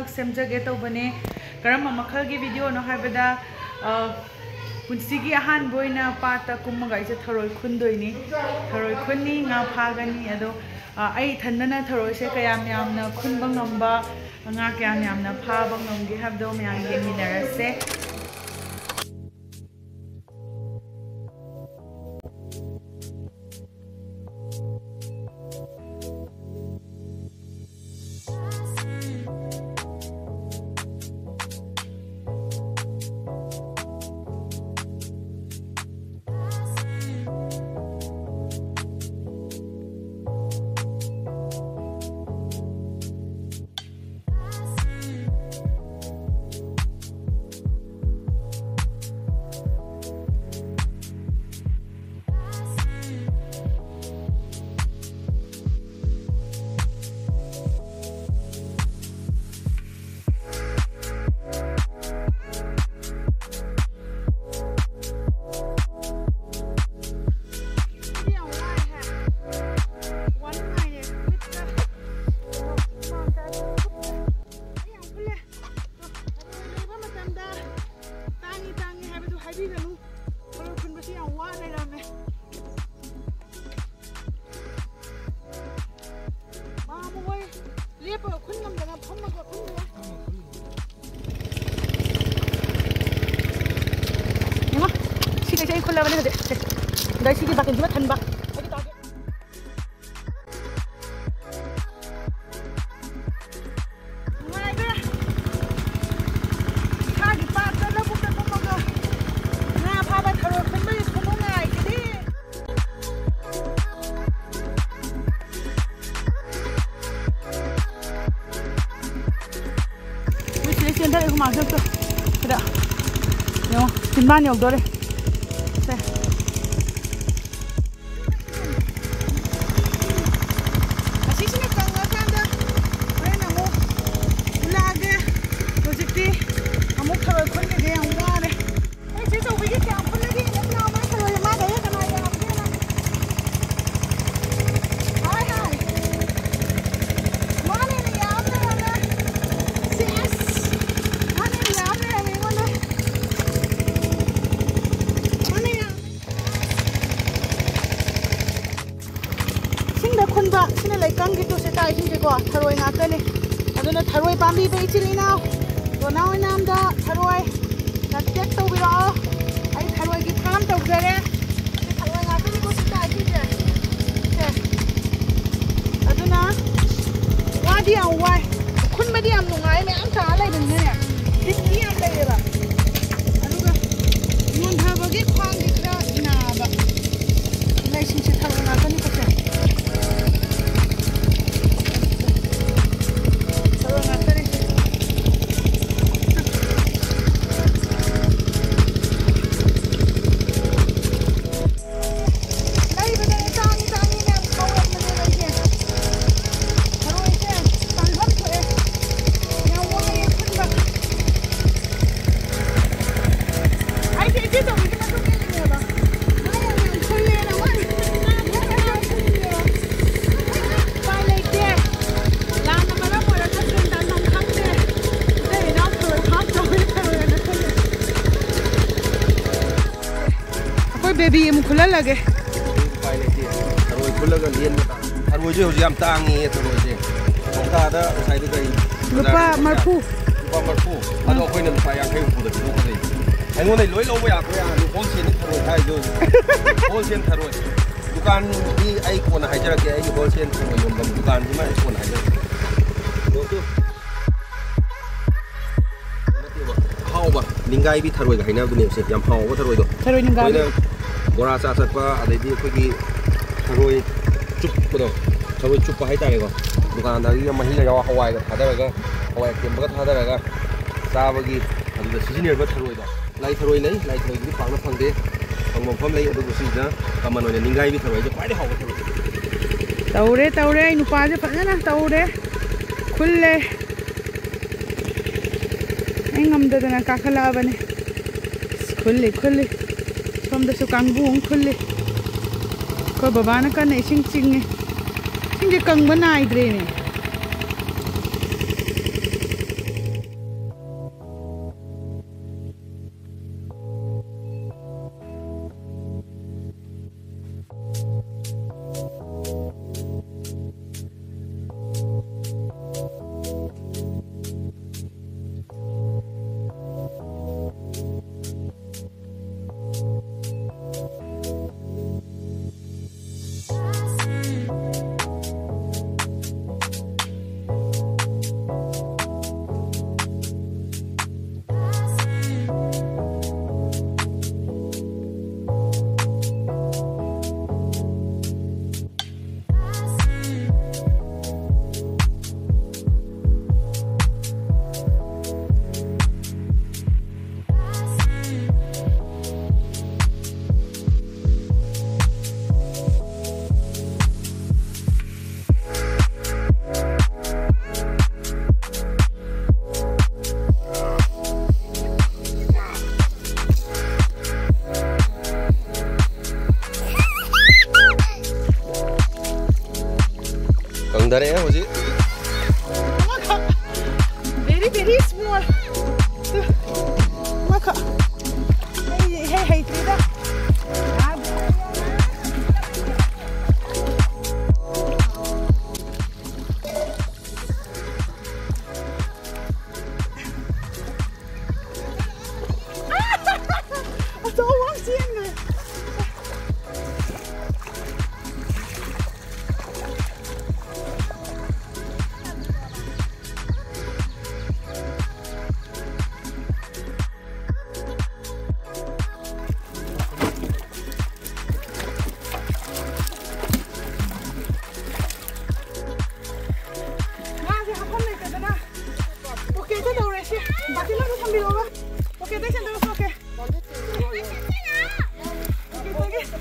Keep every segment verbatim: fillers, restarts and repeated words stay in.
ꯁꯦꯝꯖꯒꯦ ꯇꯧꯕꯅꯦ꯫ ꯀꯔꯝꯕ ꯃꯈꯜꯒꯤ ꯚꯤꯗꯤꯑꯣꯅꯣ ꯍꯥꯏꯕꯗ, ꯑ, ꯄꯨꯟꯁꯤꯒꯤ ꯑꯍꯥꯟꯕ ꯑꯣꯏꯅ ꯄꯥꯠꯇ ꯀꯨꯝꯃꯒ ꯑꯩꯁꯦ ꯊꯔꯣꯏ ꯈꯨꯟꯗꯣꯏꯅꯤ꯫ ꯊꯔꯣꯏ ꯈꯨꯟꯅꯤ, ꯉꯥ ꯐꯥꯒꯅꯤ꯫ ꯑꯗꯣ, ꯑ, ꯑꯩ ꯏꯊꯟꯗꯅ ꯊꯔꯣꯏꯁꯦ ꯀꯌꯥꯝ ꯌꯥꯝꯅ ꯈꯨꯟꯕ ꯉꯝꯕ, ꯉꯥ ꯀꯌꯥꯝ ꯌꯥꯝꯅ ꯐꯥꯕ ꯉꯝꯒꯦ ꯍꯥꯏꯕꯗꯣ ꯃꯌꯥꯝ ꯌꯦꯡꯃꯤꯟꯅꯔꯁꯦ꯫ ꯌꯥꯝ ꯋꯥꯏ ꯍꯦ꯫ ꯋꯥꯅꯨꯡꯉꯥꯏꯅꯦ꯫ ꯃꯤꯠꯇ ꯀꯩꯅꯣ, ꯍꯨꯃꯥꯡ ꯇꯥꯔꯛꯄ꯫ ꯑꯩ ꯌꯥꯝ ꯐꯨꯜꯂꯦ꯫ ꯑꯗꯣ ꯂꯩꯕ ꯃꯇꯝꯗ ꯇꯥꯡꯉꯤ ꯇꯥꯡꯉꯤ ꯍꯥꯏꯕꯗꯨ ꯍꯥꯏꯕꯤꯒꯅꯨ꯫ ꯊꯔꯣꯏ ꯈꯨꯟꯕꯁꯤ ꯌꯥꯝ ꯋꯥ ꯂꯩꯔꯝꯃꯦ꯫ ꯃꯥꯝꯃ ꯍꯣꯏ ꯂꯦꯞꯄꯒ ꯈꯨꯟ ꯉꯝꯗꯅ ꯐꯝꯃꯒ ꯈꯨꯟꯂꯦ꯫ ꯌꯦꯡꯉꯣ, ꯁꯤꯈꯩꯁꯦ ꯑꯩ ꯈꯨꯜꯂꯕꯅꯦ ꯍꯧꯖꯤꯛ꯫ ꯁꯦ꯫ ꯑꯗꯩ ꯁꯤꯒꯤ ꯕꯥꯇꯤꯟꯁꯤꯃ ꯊꯟꯕ꯫ ꯑꯗꯨ ꯇꯥꯔꯗꯤ ꯅꯨꯡꯉꯥꯏꯈ꯭ꯔꯦ꯫ ꯏꯁꯥꯒꯤ ꯄꯥꯠꯇ ꯂꯧꯕꯨꯛꯇ ꯀꯨꯝꯃꯒ ꯉꯥ ꯐꯥꯕ ꯊꯔꯣꯏ ꯈꯨꯟꯕꯒꯤ ꯈꯨꯅꯨꯡꯉꯥꯏꯁꯤꯗꯤ꯫ ꯃꯣꯏ ꯁꯤꯗ ꯆꯦꯟꯊꯔꯛꯑꯦ, ꯍꯨꯃꯥꯡ ꯊꯣꯛꯇꯣ꯫ ꯁꯤꯗ ꯌꯦꯡꯉꯣ, ꯆꯤꯟꯕꯥꯟ ꯌꯧꯗꯣꯔꯦ꯫ ꯁꯦ꯫ ꯑꯁꯤꯁꯤꯅ ꯀꯪꯉꯀꯥꯟꯗ ꯍꯣꯔꯦꯟ ꯑꯃꯨꯛ ꯈꯨꯜꯂꯛꯑꯒꯦ꯫ ꯍꯧꯖꯤꯛꯇꯤ ꯑꯃꯨꯛ ꯊꯔꯣꯏ ꯈꯨꯟꯈꯤꯒꯦ, ꯌꯥꯝ ꯋꯥꯔꯦ꯫ ꯑꯩ ꯆꯦ ꯆꯧꯕꯤꯒꯤ ꯀꯌꯥꯝ ꯈꯨꯜꯂꯒꯦ ꯌꯦꯡꯉꯁꯤ ꯂꯥꯎ, ꯃꯥꯏ ꯊꯔꯣꯏꯁꯦ ꯃꯥ ꯀꯩꯗ ꯀꯅꯥ ꯌꯥꯝꯒꯦꯅ꯫ ꯍꯥꯏ ꯍꯥꯏ꯫ ꯃꯥꯅ ꯍꯦꯟꯅ ꯌꯥꯝ ꯂꯩꯔꯝꯃꯦ꯫ ꯀꯪꯒꯤ ꯇꯨꯁꯦ ꯇꯥꯏꯁꯤꯡꯁꯦꯀꯣ ꯊꯔꯣꯏ ꯉꯥꯛꯇꯅꯤ꯫ ꯑꯗꯨꯅ ꯊꯔꯣꯏ ꯄꯥꯝꯕꯤꯕ ꯏꯆꯤꯜ ꯏꯅꯥꯎ ꯗꯣꯅꯥ ꯍꯣꯏ ꯃꯌꯥꯝꯗ ꯊꯔꯣꯏ ꯀꯟꯇꯦꯛ ꯇꯧꯕꯤꯔꯛꯑꯣ꯫ ꯑꯩ ꯊꯔꯣꯏꯒꯤ ꯐꯥꯔꯝ ꯇꯧꯖꯔꯦ꯫ ꯊꯔꯣꯏ ꯉꯥꯛꯇꯅꯤꯀꯣ ꯁꯤ ꯇꯥꯏꯁꯤꯡꯁꯦ꯫ ꯁꯦ꯫ ꯑꯗꯨꯅ ꯋꯥꯗꯤ ꯌꯥꯝ ꯋꯥꯏ꯫ ꯈꯨꯟꯕꯗꯤ ꯌꯥꯝ ꯅꯨꯡꯉꯥꯏ꯫ ꯃꯌꯥꯝ ꯇꯥꯔ ꯂꯩꯕꯅꯤꯅꯅꯦ꯫ ꯕꯤꯠꯇꯤ ꯌꯥꯝ ꯂꯩꯌꯦꯕ꯫ ꯑꯗꯨꯒ ꯌꯣꯟꯊꯕꯒꯤ ꯈ꯭ꯋꯥꯡꯗꯤ ꯈꯔ ꯅꯥꯕ꯫ ꯂꯩꯁꯤꯡꯁꯦ ꯊꯔꯣꯏ ꯉꯥꯛꯇꯅꯤꯀꯣ ꯁꯦ꯫ ꯊꯔꯣꯏ ꯉꯥꯛꯇꯅꯤ꯫ ꯂꯩꯕꯗꯅꯦ ꯇꯥꯡꯉꯤ ꯇꯥꯡꯉꯤꯅ ꯌꯥꯝ ꯈꯥꯎꯔꯛꯄꯅꯦꯕ ꯑꯩꯁꯦ꯫ ꯊꯔꯣꯏꯁꯦ ꯇꯥꯡꯐꯝ ꯊꯣꯛꯑꯦ꯫ ꯌꯥꯝ ꯋꯥꯏꯑꯦ ꯈꯨꯟꯕ꯫ ꯑꯩꯁꯦ ꯏꯆꯦ ꯇꯧꯕꯒꯤ ꯃꯇꯨꯡ ꯏꯜꯂꯤꯅꯦꯕ꯫ ꯃꯥ ꯌꯥꯝ ꯌꯥꯝ ꯈꯨꯜꯂꯦꯅ ꯃꯥꯅ ꯈꯨꯜꯂꯦꯕ꯫ ꯎꯄꯥꯏ ꯂꯩꯇꯦ꯫ ꯂꯥꯟꯅ ꯃꯔꯝ ꯑꯣꯏꯔꯒ ꯁꯦꯟ ꯇꯥꯟꯐꯝ ꯈꯪꯗꯦ꯫ ꯏꯇꯩ ꯏꯅꯥꯎ ꯊꯔꯣꯏ ꯐꯥꯝ ꯇꯧꯕꯒꯤ ꯊꯔꯣꯏ ꯑꯣꯏꯅ ꯈꯨꯜꯂꯦ꯫ ꯑꯩꯈꯣꯏ ꯕꯦꯕꯤ ꯑꯃꯨꯛ ꯈꯨꯜꯍꯜꯂꯒꯦ꯫ ꯎꯄꯥꯏ ꯂꯩꯇꯦ꯫ ꯊꯔꯣꯏ ꯈꯨꯜꯂꯒ ꯂꯦꯟꯕ ꯇꯥꯕꯅꯤ꯫ ꯊꯔꯣꯏꯁꯦ ꯍꯧꯖꯤꯛ ꯌꯥꯝ ꯇꯥꯡꯉꯦ ꯊꯔꯣꯏꯁꯦ꯫ ꯀꯧꯇꯥꯗ ꯉꯁꯥꯏꯗꯣ ꯀꯩ ꯂꯨꯄꯥ ꯕꯖꯥꯔꯗ ꯃꯔꯐꯨ꯫ ꯂꯨꯄꯥ ꯃꯔꯐꯨ꯫ ꯑꯗꯣ ꯑꯩꯈꯣꯏꯅ ꯂꯨꯄꯥ ꯌꯥꯡꯈꯩ ꯍꯨꯝꯐꯨꯗ ꯄꯤꯊꯣꯛꯀꯗꯣꯏꯅꯤ꯫ ꯑꯩꯉꯣꯟꯗ ꯂꯣꯏ ꯂꯧꯕ ꯌꯥꯕ ꯌꯥꯅꯤ꯫ ꯍꯣꯜꯁꯦꯜꯅꯤ ꯊꯔꯣꯏ ꯊꯥꯔꯤꯗꯣ ꯍꯧꯖꯤꯛ꯫ ꯍꯣꯜꯁꯦꯜ ꯊꯔꯣꯏ꯫ ꯗꯨꯀꯥꯟꯗꯤ ꯑꯩ ꯀꯣꯟꯅ ꯍꯥꯏꯖꯔꯛꯀꯦ꯫ ꯑꯩꯒꯤ ꯍꯣꯜꯁꯦꯜ ꯊꯔꯣꯏ ꯌꯣꯟꯐꯝ ꯗꯨꯀꯥꯟꯗꯨꯃ ꯑꯩ ꯀꯣꯟꯅ ꯍꯥꯏꯖꯔꯛꯀꯦ꯫ ꯅꯠꯇꯦꯕ, ꯑꯍꯥꯎꯕ ꯅꯤꯡꯒꯥꯏꯕꯤ ꯊꯔꯣꯏꯒ ꯍꯥꯏꯅꯕꯗꯨꯅꯦꯕ ꯁꯦ, ꯌꯥꯝ ꯍꯥꯎꯕ ꯊꯔꯣꯏꯗꯣ꯫ ꯊꯔꯣꯏ ꯅꯤꯡꯒꯥꯏꯕꯤ꯫ ꯑꯩꯈꯣꯏꯅ ꯕꯣꯔꯥ ꯆꯥ ꯆꯠꯄ, ꯑꯗꯩꯗꯤ ꯑꯩꯈꯣꯏꯒꯤ ꯊꯔꯣꯏ ꯆꯨꯞꯄꯗꯣ, ꯊꯔꯣꯏ ꯆꯨꯞꯄ ꯍꯥꯏꯇꯥꯔꯦꯀꯣ, ꯗꯨꯀꯥꯟꯗꯒꯤ ꯃꯍꯤꯒ ꯌꯥꯎꯔ, ꯍꯋꯥꯏꯒ ꯊꯥꯗꯔꯒ, ꯍꯋꯥꯏ ꯑꯀꯦꯝꯕꯒ ꯊꯥꯗꯔꯒ ꯆꯥꯕꯒꯤ, ꯑꯗꯨꯗ ꯁꯤꯖꯤꯟꯅꯔꯤꯕ ꯊꯔꯣꯏꯗꯣ, ꯂꯥꯏ ꯊꯔꯣꯏ ꯂꯩ, ꯂꯥꯏ ꯊꯔꯣꯏꯗꯨꯗꯤ ꯄꯥꯛꯅ ꯐꯪꯗꯦ, ꯐꯪꯕ ꯃꯐꯝ ꯂꯩ, ꯑꯗꯨꯕꯨ ꯁꯤꯁꯤꯅ ꯀꯃꯟ ꯑꯣꯏꯅ ꯅꯤꯡꯒꯥꯏꯕꯤ ꯊꯔꯣꯏ ꯍꯥꯏꯁꯦ ꯈ꯭ꯋꯥꯏꯗꯒꯤ ꯍꯥꯎꯕ ꯊꯔꯣꯏ꯫ ꯇꯧꯔꯦ, ꯇꯧꯔꯦ, ꯑꯩ ꯅꯨꯄꯥꯁꯦ ꯐꯖꯅ ꯇꯧꯔꯦ, ꯈꯨꯜꯂꯦ꯫ ꯑꯩ ꯉꯝꯗꯗꯅ ꯀꯥꯈꯠꯂꯛꯑꯕꯅꯦ꯫ ꯑꯁ, ꯈꯨꯜꯂꯤ, ꯈꯨꯜꯂꯤ꯫ ꯁꯣꯝꯗꯁꯨ ꯀꯥꯡꯕꯨ ꯑꯃ ꯈꯨꯜꯂꯤ꯫ ꯑꯩꯈꯣꯏ ꯕꯕꯥꯅ ꯀꯟꯅ ꯏꯁꯤꯡ ꯆꯤꯡꯉꯤ꯫ ꯏꯁꯤꯡꯁꯦ ꯀꯪꯕ ꯅꯥꯏꯗ꯭ꯔꯦꯅꯦ꯫ ꯍꯟꯊꯔꯛꯑꯦ ꯍꯧꯖꯤꯛ꯫ ꯑꯃꯈꯛ꯫ Very, very small. ꯑꯃꯈꯛ꯫ ꯑꯩ ꯏꯍꯩ ꯍꯩꯇ꯭ꯔꯤꯗ꯫ ꯑꯆꯧꯕ ꯑꯃ ꯆꯦꯟꯈ꯭ꯔꯦ꯫ ꯉꯥꯁꯦ ꯍꯥꯞꯐꯝ ꯂꯩꯇꯗꯅ ꯄꯣꯀꯦꯠꯇ ꯇꯧꯔꯦ ꯁꯤ꯫ ꯕꯥꯇꯤꯟ ꯑꯃ ꯊꯝꯕꯤꯔꯛꯑꯣ꯫ ꯄꯣꯀꯦꯠꯇ ꯁꯦꯟꯗꯣꯛ ꯊꯣꯛꯀꯦ꯫ ꯄꯣꯀꯦꯠꯇꯒꯤ꯫ ꯄꯣꯀꯦꯠ-,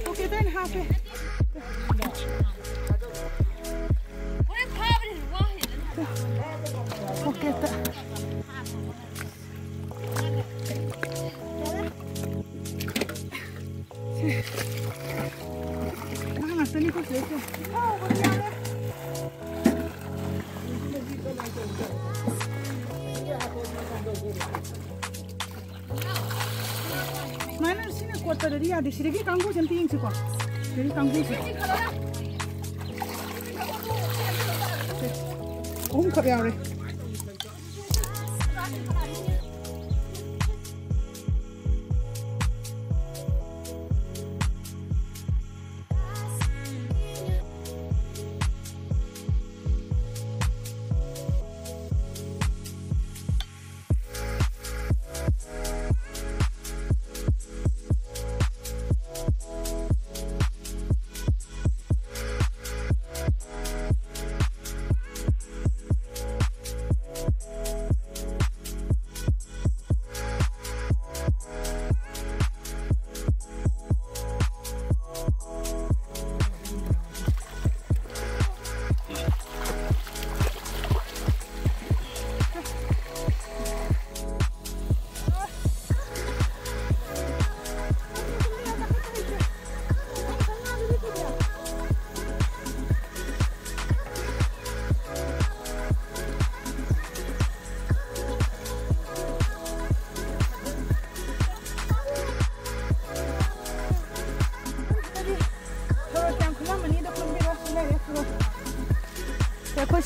ꯄꯣꯀꯦꯠꯇ ꯑꯣꯏꯅ ꯍꯥꯞꯄꯦ꯫ ꯄꯣꯀꯦꯠꯇ꯫ ꯉꯥ ꯉꯥꯛꯇꯅꯤꯀꯣ ꯁꯤꯗꯩꯁꯦ꯫ ꯁꯨꯃꯥꯏꯅ ꯁꯤꯅ ꯀꯣꯠꯄꯗꯗꯤ ꯌꯥꯗꯦ꯫ ꯁꯤꯗꯒꯤ ꯀꯥꯡꯕꯨꯁꯦ ꯑꯝꯇ ꯌꯦꯡꯁꯤꯀꯣ꯫ ꯁꯤꯗꯒꯤ ꯀꯥꯡꯕꯨꯁꯦ꯫ ꯑꯍꯨꯝꯈꯛ ꯌꯥꯎꯔꯦ꯫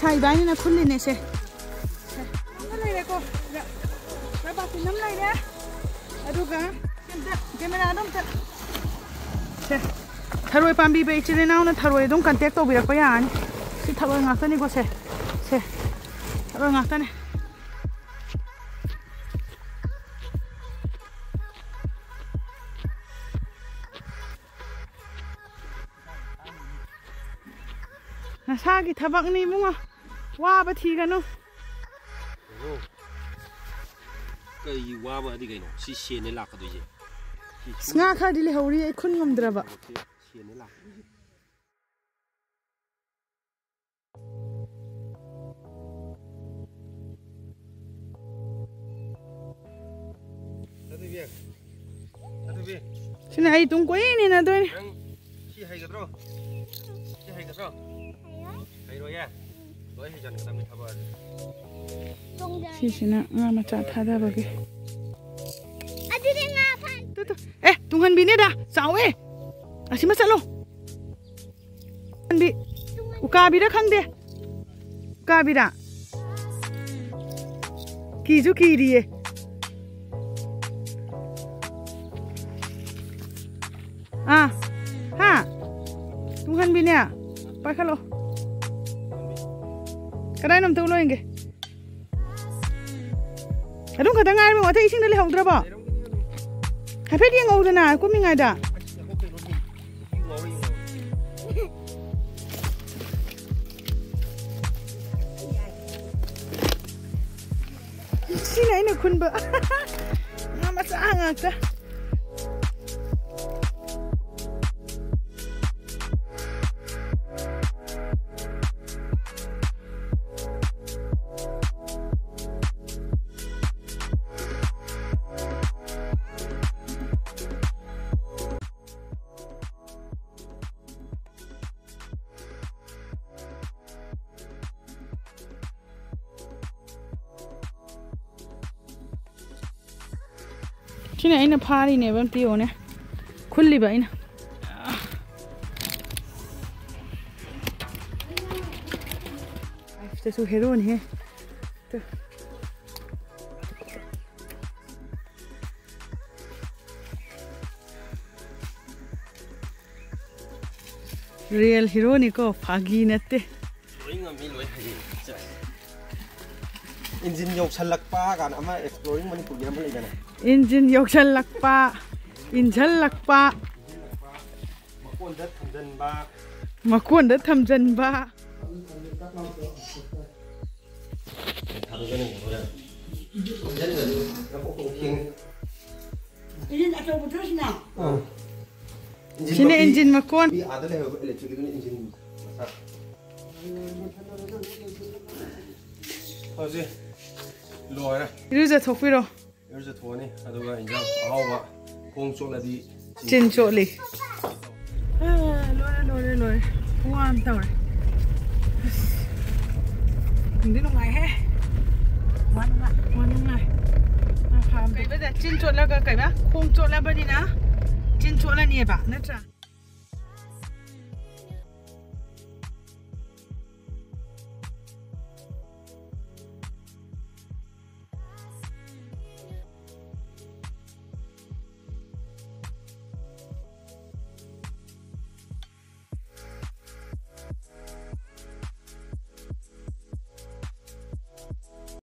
ꯁꯥ ꯏꯕꯥꯅꯤꯅ ꯈꯨꯜꯂꯤꯅꯦ ꯁꯦ꯫ ꯁꯦ, ꯑꯃ ꯂꯩꯔꯦꯀꯣ꯫ ꯁꯤꯗ ꯕꯥꯇꯤꯟ ꯑꯃ ꯂꯩꯔꯦ꯫ ꯑꯗꯨꯒ ꯑꯝꯇ ꯀꯦꯃꯦꯔꯥꯗꯣ ꯑꯝꯇ꯫ ꯁꯦ, ꯊꯔꯣꯏ ꯄꯥꯝꯕꯤꯕ ꯏꯆꯤꯜ ꯏꯅꯥꯎꯅ ꯊꯔꯣꯏ ꯑꯗꯨꯝ ꯀꯟꯇꯦꯛ ꯇꯧꯕꯤꯔꯛꯄ ꯌꯥꯔꯅꯤ꯫ ꯁꯤ ꯊꯔꯣꯏ ꯉꯥꯛꯇꯅꯤꯀꯣ ꯁꯦ꯫ ꯁꯦ, ꯊꯔꯣꯏ ꯉꯥꯛꯇꯅꯦ꯫ ꯅꯁꯥꯒꯤ ꯊꯕꯛꯅꯤ ꯏꯕꯨꯡꯉꯣ, ꯋꯥꯕ ꯊꯤꯒꯅꯨ꯫ ꯀꯩ ꯋꯥꯕ ꯑꯗꯤ ꯀꯩꯅꯣ? ꯁꯤ ꯁꯦꯟꯅꯦ ꯂꯥꯛꯀꯗꯣꯏꯁꯦ꯫ ꯁꯤ ꯑꯁ, ꯉꯥ ꯈꯔꯗꯤ ꯂꯩꯍꯧꯔꯤ, ꯑꯩ ꯈꯨꯟ ꯉꯝꯗ꯭ꯔꯕ꯫ ꯁꯦꯟꯅꯦ ꯂꯥꯛꯀꯗꯣꯏꯁꯦ꯫ ꯁꯤꯅ ꯑꯩ ꯇꯨꯡ ꯀꯣꯏꯅ ꯏꯟꯅꯗꯣꯏꯅꯦ꯫ ꯅꯪ ꯁꯤ ꯍꯩꯒꯗ꯭ꯔꯣ? ꯁꯤ ꯍꯩꯒꯗ꯭ꯔꯣ? ꯍꯩꯔꯣꯏꯌꯦ? ꯂꯣꯏ ꯍꯩꯖꯟꯒꯗꯕꯅꯤ ꯊꯕꯛ ꯑꯗꯤ꯫ ꯁꯤꯁꯤꯅ ꯉꯥ ꯃꯆꯥ ꯊꯥꯗꯕꯒꯤ꯫ ꯑꯗꯨꯗꯤ ꯉꯥ ꯐꯥ- ꯇꯨ, ꯇꯨ꯫ ꯑꯦ, ꯇꯨꯡꯍꯟꯕꯤꯅꯦꯗ, ꯆꯥꯎꯋꯦ꯫ ꯑꯁꯤꯃ ꯆꯠꯂꯣ꯫ ꯇꯨꯡꯍꯟꯕꯤ꯫ ꯎꯀꯥꯕꯤꯔ ꯈꯪꯗꯦ꯫ ꯎꯀꯥꯕꯤꯔ? ꯀꯤꯁꯨ ꯀꯤꯔꯤꯌꯦ꯫ ꯑꯥ꯫ ꯍꯥ? ꯇꯨꯡꯍꯟꯕꯤꯅꯦ꯫ ꯄꯥꯏꯈꯠꯂꯣ꯫ ꯀꯗꯥꯏꯅꯣ ꯑꯝꯇ ꯎꯠꯂꯣ ꯌꯦꯡꯒꯦ꯫ ꯑꯗꯨꯝ ꯈꯛꯇ ꯉꯥꯏꯔꯃꯣ, ꯑꯇꯩ ꯏꯁꯤꯡꯗ ꯂꯩꯍꯧꯗ꯭ꯔꯕꯣ? ꯍꯥꯏꯐꯦꯠ ꯌꯦꯡꯉꯧꯗꯅ ꯀꯨꯝꯃꯤꯉꯩꯗ꯫ ꯁꯤꯅ ꯑꯩꯅ ꯈꯨꯟꯕ꯫ ꯉꯥ ꯃꯆꯥ ꯉꯥꯛꯇ꯫ ꯁꯤꯅ ꯑꯩꯅ ꯐꯥꯔꯤꯅꯦꯕ, ꯑꯝꯇ ꯌꯦꯡꯉꯣꯅꯦ꯫ ꯈꯨꯜꯂꯤꯕ ꯑꯩꯅ꯫ ꯁꯤꯁꯨ ꯍꯦꯔꯣꯅꯤꯍꯦ꯫ ꯇꯨ꯫ ꯔꯤꯌꯦꯜ ꯍꯤꯔꯣꯅꯤꯀꯣ, ꯐꯥꯒꯤ ꯅꯠꯇꯦ꯫ ꯂꯣꯏ ꯉꯝꯃꯤ, ꯂꯣꯏ ꯍꯩ꯫ ꯏꯟꯖꯤꯟ ꯌꯧꯁꯜꯂꯛꯄ ꯀꯥꯏꯅ ꯑꯃ ꯑꯦꯛꯁꯄ꯭ꯂꯣꯔꯤꯡ ꯃꯅꯤꯄꯨꯔꯒꯤ ꯑꯃ ꯂꯩꯗꯅ꯫ ꯏꯟꯖꯤꯟ ꯌꯧꯁꯜꯂꯛꯄ, ꯏꯟꯁꯜꯂꯛꯄ꯫ ꯃꯀꯣꯟꯗ ꯊꯝꯖꯟꯕ꯫ ꯃꯀꯣꯟꯗ ꯊꯝꯖꯟꯕ꯫ ꯊꯥꯗꯣꯛꯀꯅꯤ ꯍꯣꯔꯦꯟ꯫ ꯏꯟꯖꯤꯟ ꯑꯆꯧꯕꯗꯨꯔꯣ ꯁꯤꯅ? ꯑꯥ꯫ ꯁꯤꯅ ꯏꯟꯖꯤꯟ ꯃꯀꯣꯟ꯫ ꯑꯥꯗ ꯂꯩꯍꯧꯕ ꯏꯂꯦꯛꯇ꯭ꯔꯤꯛꯀꯤꯗꯨꯅ ꯏꯟꯖꯤꯟ ꯃꯆꯥ꯫ ꯍꯧꯖꯤꯛ ꯂꯣꯏꯔꯦ꯫ ꯏꯔꯨꯖꯊꯣꯛꯄꯤꯔꯣ꯫ ꯏꯔꯨꯖꯊꯣꯛꯑꯅꯤ, ꯑꯗꯨꯒ ꯏꯟꯖꯥꯡ ꯑꯍꯥꯎꯕ ꯈꯣꯡ ꯆꯣꯠꯂꯗꯤ ꯆꯤꯟ ꯆꯣꯠꯂꯤ꯫ ꯑ, ꯂꯣꯏꯔꯦ, ꯂꯣꯏꯔꯦ, ꯂꯣꯏꯔꯦ꯫ ꯈꯨꯋꯥ ꯑꯃ ꯇꯧꯔꯦ꯫ ꯑꯁ, ꯅꯨꯡꯗꯤ ꯅꯨꯡꯉꯥꯏꯍꯦ꯫ ꯋꯥ ꯅꯨꯡꯉꯥꯏ, ꯋꯥ ꯅꯨꯡꯉꯥꯏ꯫ ꯑ, ꯐꯥꯝꯗ꯫ ꯀꯩꯕ, ꯆꯤꯟ ꯆꯣꯠꯂꯒ ꯀꯩꯕ? ꯈꯣꯡ ꯆꯣꯠꯂꯕꯅꯤꯅ ꯆꯤꯟ ꯆꯣꯠꯂꯅꯤꯕ, ꯅꯠꯇ꯭ꯔꯥ?